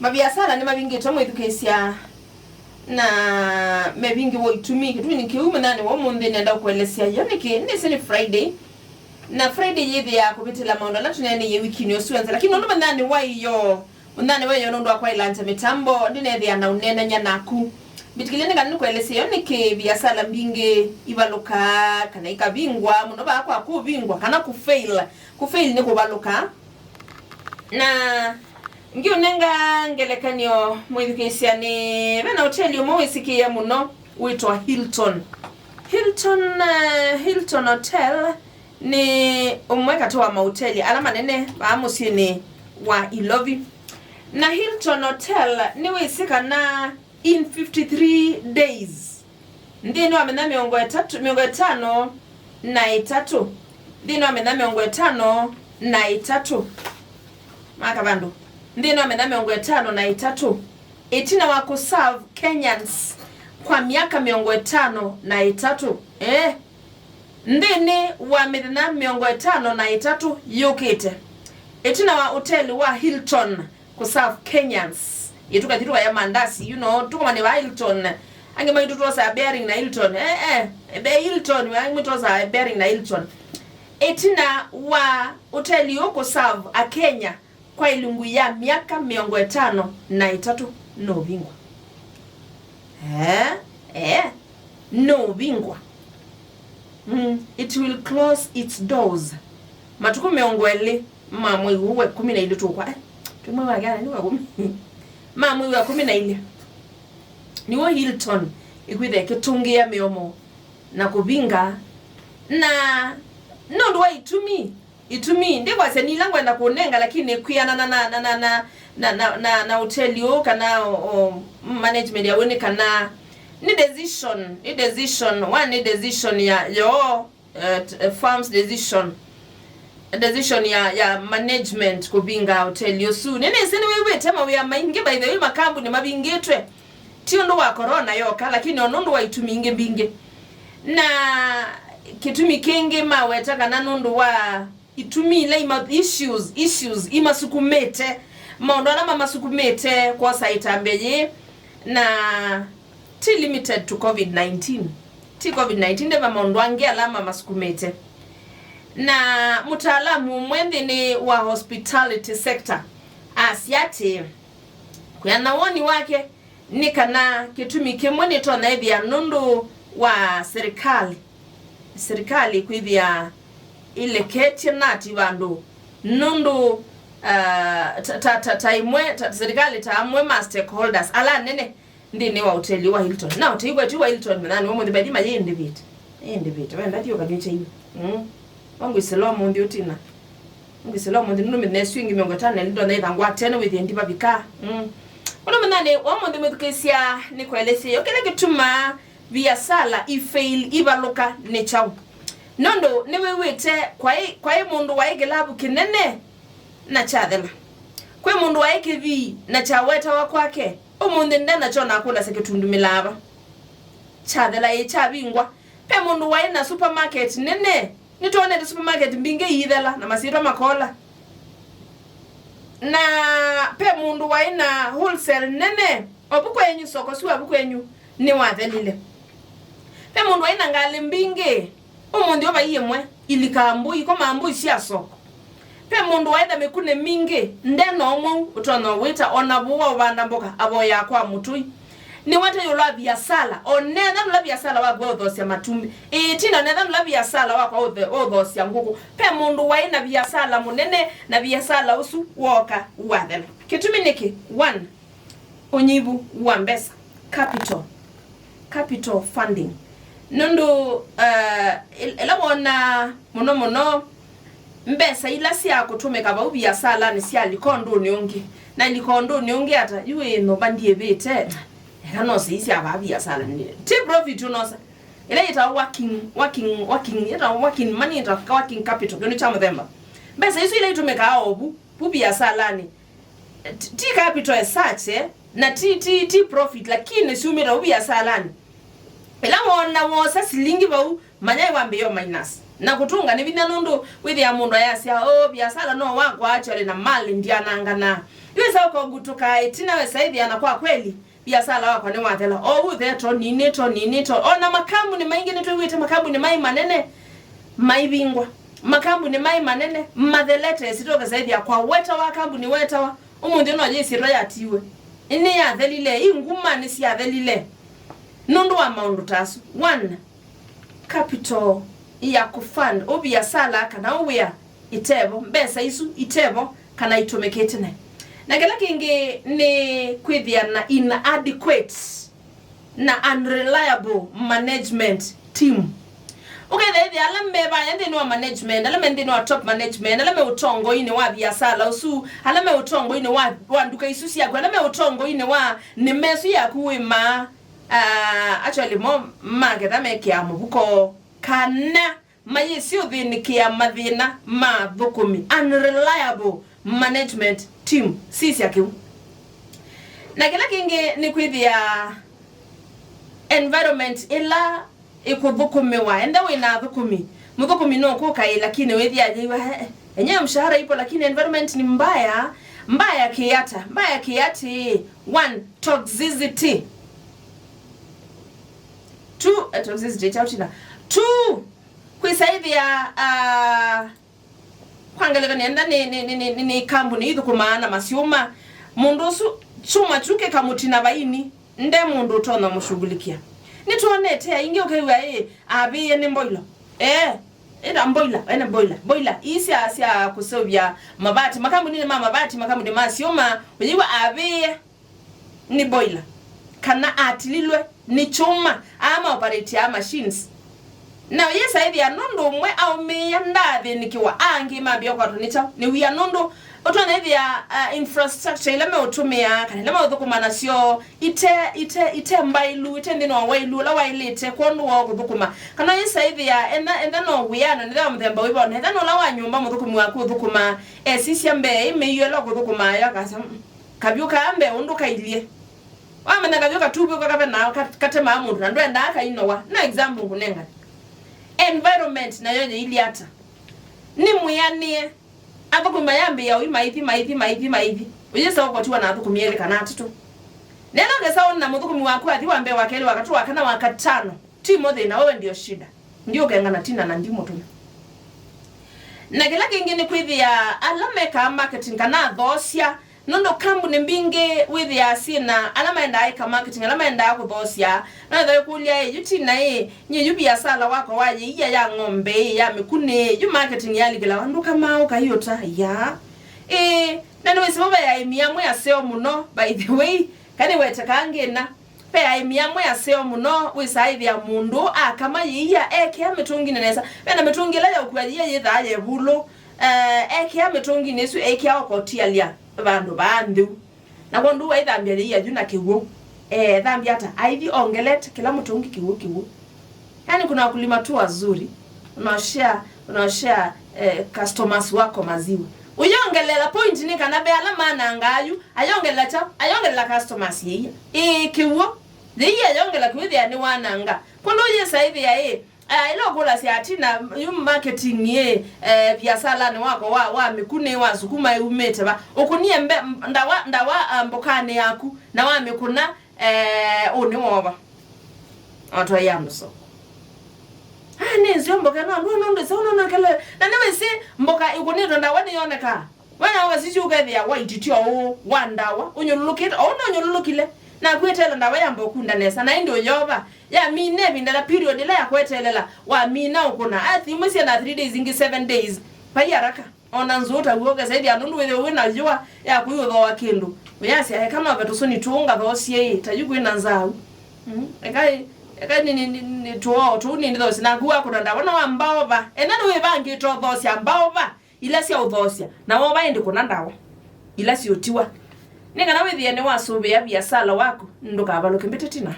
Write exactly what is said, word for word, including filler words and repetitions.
Maviasala nĩmavingĩtwe, mwĩthukĩĩsya, na mevingĩwa itumi. Kĩtumi nĩ kĩu mũthenya wa ũmũnthĩ nenda kũelesya yo nĩkĩ. Nĩsĩ nĩ Friday, na Friday yĩthĩaa kũvĩtĩla maũndũ ala tũneeneie wikinĩ ũsu w'onthe, lakini nũndũ mũthenya wa ĩyoo, mũthenya wa ĩyoo nũndũ wa kwaĩlangya mĩtambo, ndinethĩa na ũneenany'a naku. Mbĩtĩkĩlya nĩ kana nĩkũelesye yo nĩkĩ viasala mbingĩ ivalũkaa kana ikavingwa, mũno vaa kwa kũvingwa kana kũfail. Kũfail nĩ kũvalũka. Na ngiũnenga ngelekany'o mwĩthukĩĩsya, nĩ ve na ũteli ũmwe wĩsĩkĩĩe mũno wĩtwa Hilton. Hilton, eh, Hilton Hotel nĩ ũmwe katĩ wa maũteli ala manene vaa mũsyĩnĩ wa Ilovi. Na Hilton Hotel nĩwĩsĩ kana in fifty-three days, nthĩnĩ wa mĩthenya mĩongo ĩtatũ, mĩongo ĩtano na ĩtatũ, nthĩnĩ wa mĩthenya mĩongo ĩtano na ĩtatũ, maka vandũ, nthĩnĩ wa mĩthenya mĩongo ĩtano na ĩtatũ, ĩtina wa kũserve Kenyans kwa myaka mĩongo ĩtano na ĩtatũ, eh, nthĩnĩ wa mĩthenya mĩongo ĩtano na ĩtatũ yũkĩte, ĩtina wa ũteli wa Hilton kũserve Kenyans. Ĩĩ tũkathi tũkaya mandasi, you know, tũkomane vaa Hilton. Angĩ maitũ twosaa bearing na Hilton. Eh, eh, be Hilton, angĩ maitũ twosaa bearing na Hilton. Ĩtina wa ũteli ũũ kũserve Akenya kwa ĩlungu ya myaka mĩongo ĩtano na ĩtatũ nũvingwa. Eh, eh, nũvingwa. Mm, it will close its doors. Matukũ mĩongo ĩlĩ ma mwei ũũ wa ĩkũmi na ilĩ tũkwa, eh, twĩ mwei wa kenda, nĩ wa ĩkũmi. Ma mwei wa ĩkũmi na ilĩ. Nĩw'o Hilton ĩkwĩthĩa ĩkĩtũngĩĩa mĩomo na kũvinga. Na nũndũ wa itumi, itumi, ndikwasya nĩ ila ngwenda kũnenga, lakini kwĩanana na, na, na, na, na, na, na, na ũteli ũũ kana o, o, management ya ũũ nĩ kana nĩ decision, nĩ decision, one nĩ decision ya, yoo, eh, t-, eh, firm's decision, decision ya, ya management kũvinga hoteli ũsu. Nĩnĩsĩ nĩwĩw'ĩte mawĩa maingĩ, by the way, makambuni mavingĩtwe. Ti ũndũ wa corona yoka, lakini o nũndũ wa itumi ingĩ mbingĩ. Na kĩtumi kĩngĩ maweta kana nũndũ wa itumi ila ima, issues, issues imasukumĩte, maũndũ ala mamasukumĩte kwosa ĩtambya yĩĩ, na ti limited to covid nineteen. Ti covid nineteen, nĩ ve maũndũ angĩ ala mamasukumĩte. Na mũtaalamu ũmwe nthĩnĩ wa hospitality sector asya atĩĩ, kwĩana woni wake, nĩ kana kĩtumi kĩmwe nĩtonya ĩthĩa nũndũ wa serikali, serikali kwĩthĩa ĩleketye nati vandũ nũndũ, ah, ta, ta, ta, ta imwe, ta, serikali ta amwe ma stakeholders ala nene nthĩnĩ wa ũteli wa Hilton. Na ũtei wetu wa Hilton, na nĩ ũmũnthĩ, by the way, mayĩndĩvĩte. Ĩndĩvĩte, wenda thiĩ ũkanyw'e kyai. Mm. Wangwĩsĩla ũmũnthĩ ũtina. Ngwĩsĩla ũmũnthĩ nũndũ mĩthenya ĩsu ĩngĩ mĩongo ĩtano na ĩlĩ ndonya ĩthangwa tene wĩthĩe ndiva vika. Mm. Ũndũ mũnyanĩ wa ũmũnthĩ mwĩthukĩĩsya nĩkũelesye yo kĩla kĩtumaa viasala ifail ivalũka nĩ kyaũ. Nũndũ nĩwĩw'ĩte kwaĩ, kwaĩ mũndũ waĩ kĩlavu kĩnene na kyathela. Kwĩ mũndũ waĩ kĩvii na kyawetawa kwake. Ũmũnthĩ ndenakyo nakũlasya kĩtundumĩlaa va. Kyathela ĩ kyavingwa. Ve mũndũ waĩ na supermarket nene. Nĩtwonete supermarket mbingĩ iithela na masyĩtwa makola. Na ve mũndũ waĩ na wholesale nene, o vu kwenyu, soko syĩ vu kwenyu, nĩwathelile. Ve mũndũ waĩ na ngalĩ mbingĩ, ũmũnthĩ ũvai ĩmwe, ilikaa mbũi, ikomaa mbũi sya soko. Ve mũndũ waĩ na mĩkunĩ mingĩ, nde na ũmwe ũtonya ũwĩta, o na vũũ wa ũvanda mboka, avoyaa kwa mũtũi. Nĩwete ĩũlũ wa viasala, o netha nũla viasala waku waũthoosya matumbĩ. Ĩĩ, tina netha nũla viasala wakwa ũthe-, waũthoosya ngũkũ. Ve mũndũ waĩ na viasala mũnene, na viasala ũsu wooka wathela. Kĩtumi nĩkĩ? One, ũnyivu wa mbesa. Capital. Capital funding. Nũndũ, eh, ĩl-, ĩla wona mũno mũno mbesa ila sya kũtũmĩka vau viasalanĩ syalika ũndũnĩ ũngĩ, na ilika ũndũnĩ ũngĩ ata, yu ĩ nyũmba ndyĩvĩte, eka nose ii sya vaa viasalanĩ. Ti profit ũnosa. Ĩla yĩtawa working, working, working, yĩtawa working money, yĩtawa working capital, kĩndũ kya mũthemba. Mbesa isu ila itũmĩkaa o vu, vu viasalanĩ. Ti, ti capital as such, eh? Na ti, ti, ti profit, lakini syumĩte vu viasalanĩ. Ĩla wona wosa silingi vau, manya wambĩĩo minus. Na kũtũnga nĩ vinya nũndũ wĩthĩa mũndũ ayasya, "Oh, viasala no wakwa, actually, na mali ndyanangana." Yu wĩsa ũkongutũka ĩtina wĩsa ĩthĩa na kwa kweli, viasala wakwa nĩwathela. O ũthe to nini, to nini, to. O na makambuni maingĩ nĩtwĩw'ĩte makambuni mai manene maivingwa. Makambuni mai manene mathelete, sitokesa ĩthĩa kwa wetawa kambuni wetawa. Ũmũnthĩ no yĩ syĩtwa yatiwe. Nĩyathelile, inguma nĩsyathelile. Nũndũ wa maũndũ ta asu. One, capital ya kũfund ũviasala kana ũwĩa itevo, mbesa isu itevo kana itũmĩkĩte naĩ. Na kĩla kĩngĩ nĩ kwĩthĩa na inadequate na unreliable management team. Ũkethĩa ĩthĩa ala me vaya nthĩnĩ wa management, ala me nthĩnĩ wa top management, ala me ũtongoinĩ wa viasala ũsu, ala me ũtongoinĩ wa, wa nduka isu syaku, ala me ũtongoinĩ wa nĩma ĩsu yaku wĩmaa, ah, actually mo maketha mekĩaa mũvuko kana mayĩsĩ ũthĩnĩkĩa mathĩna ma athũkũmi, unreliable management team. Sisya kĩu. Na kĩla kĩngĩ nĩ kwĩthĩa environment ĩla ĩkũthũkũmĩwa. Enda wĩ na athũkũmi, mũthũkũmi no kũkaĩ, lakini wĩthĩa yĩwa, "Eh, eh, enyewe mshahara ipo, lakini environment ni mbaya." Mbaya kiata? Mbaya kiati? One, toxicity. Two, eh, toxicity, chautina. Two, kwĩsaĩthĩa, ah, kwa ngelekany'o, enda nĩ, nĩ, nĩ, nĩ, nĩ, nĩ kambuni ithũkũmaa na masyũma. Mũndũ ũsu kyũma kyu kĩkamũtina vaini, nde mũndũ ũtonya mũshughulikia. Nĩtwonete aingĩ ũkew'a, ĩ, avĩĩe nĩ mboilo. Ee, ĩta mboila, ene mboila. Mboila ii sya, sya kũseũvya mavati, makambuninĩ ma mavati, makambuni ma syũma, ũyĩw'a avĩĩe nĩ boiler, kana atililwe nĩ kyũma, aa ma operate aa machines. Na yĩsa ĩthĩa nũndũ ũmwe aũmĩĩa ndaathĩnĩkĩwa, aa angĩ mambĩa ũkwatwa nĩ kyaũ? Nĩ wia, nũndũ ũtwona ĩthĩa, uh, infrastructure ila meũtũmĩaa kana ila meũthũkũma nasyo ite, ite, ite mbaĩlu, ite nthĩnĩ wa waĩlu ũla waĩlĩte kwondũ woo kũthũkũma. Kana yĩsa ĩthĩa enda, enda no wĩana nĩthĩwa mũthemba wĩva, ona ethĩwa nĩ ũla wa nyũmba mũthũkũmi waku ũthũkũmaa, esisya mbee ĩ mĩio ĩla ũkũthũkũmaa yo, akasya, "Mm, kavyũ kaa mbee ũndũ kailye." Wamanya kavyũ katuvĩũka kavenaa ka-, katemaa mũndũ na ndwendaa kainowa. Na example ngũnengane. Environment nayo yĩilyĩ ata? Nĩ mwĩanĩe. Athũkũmi mayambĩĩa ũi maithi, maithi, maithi, maithi. Ũyĩsa ũkotiwa na athũkũmi elĩ kana atatũ. Nena ũkesa wone na mũthũkũmi waku athi wa mbee, wa kelĩ, wa katũ, wa kana, wa katano. Ti mo thĩna, wewe ndio shida. Ndiũkengana tina na ndimũtũme. Na kĩla kĩngĩ nĩ kwĩthĩa ala mekaa marketing kana athoosya, nũndũ kambuni mbingĩ wĩthĩaa syĩna ala maendaa ĩka marketing, ala maendaa kũthoosya. No ĩtha ĩkũlya, "Ĩ, yu tina ĩ, nyie yu viasala wakwa wa yĩia ya ng'ombe ĩ, ya mĩkunĩ ĩ, yu marketing yalikĩlawa, ndũkamaa ũkaiũta?" Ya. Ĩ, na nĩwĩsĩ vo ve aĩmi amwe aseo mũno, by the way, kana nĩwetekaa ngĩna. Ve aĩmi amwe aseo mũno, wĩsaa ĩthĩa mũndũ akama yĩia ekĩa mĩtũnginĩ nesa. Ve na mĩtũngi ĩla yaũkua yĩia yĩthaa ye vulũ, eh, ekĩa mĩtũnginĩ ĩsu, ekĩa okotialya vandũ vaa ntheu. Na kwondũ waithambya yĩia yu na kĩw'ũ, eh, thambya ata? Aithi ongelete kĩla mũtũngi kĩw'ũ, kĩw'ũ. Yaani kuna wakulima tu wazuri, unaoshea, unaoshea, eh, customers wako maziwa. Ũyongelela point nĩ kana ve ala manangaa yu, ayongelela kyaũ? Ayongelela customers yĩia. Ĩĩ, kĩw'ũ. Yĩia ayongela kĩw'ũ ĩthĩa nĩwananga. Kwondũ yĩsa ĩthĩa ĩ, ah, ĩla ũkũlasya atina, yu marketing ĩ, eh, viasalanĩ wako wa, wa mĩkunĩ, wa sukuma ĩumĩte va? Ũkũnie mbe-, ndawa, ndawa, ah, mbokanĩ yaku, na wamĩkũna, eh, ũnĩ wova. Atwaia andũ soko. Ah, nĩ nzeo mboka ĩno, andũ nũndũ seo nona kele. Na nĩwĩsĩ mboka ĩkũnĩtwe ndawa nĩyonekaa. Wena wakasisya ũkethĩa white tyo ũũ wa ndawa, ũnyũlũlũkĩte, o ũndũ ũnyũlũlũkile. Naku eteela ndawa yamba ũkunda nesa, na ĩndĩ ũyova. Yamina ĩvinda la period ĩla ya kweteelela, wamina ũkũna. Athi imwe syenda three days, ingĩ seven days. Vai haraka. Ona nzũũ ta w'o, ũkesa ĩthĩa nũndũ wĩthĩwe wĩ na yũa ya kũiũthooa kĩndũ. Ũyasya, "Eka no ve tũsũni tũũ ngathoosye ĩ, ta yu kwĩ na nzaũ." Mm, eka ĩ, eka nĩ, nĩ, nĩ, nĩ tũoo tũu nĩ ndĩthoosye. Naku wakũna ndawa na wamba ova. Ena nĩwĩvangĩte ũthoosya mbaova ila sya ũthoosya. Na wova ĩndĩ kũna ndawa ila siũtiwa. Nĩ kana wĩthĩe nĩwasũvĩa viasala waku, ndũkavalũke mbĩtĩ tina.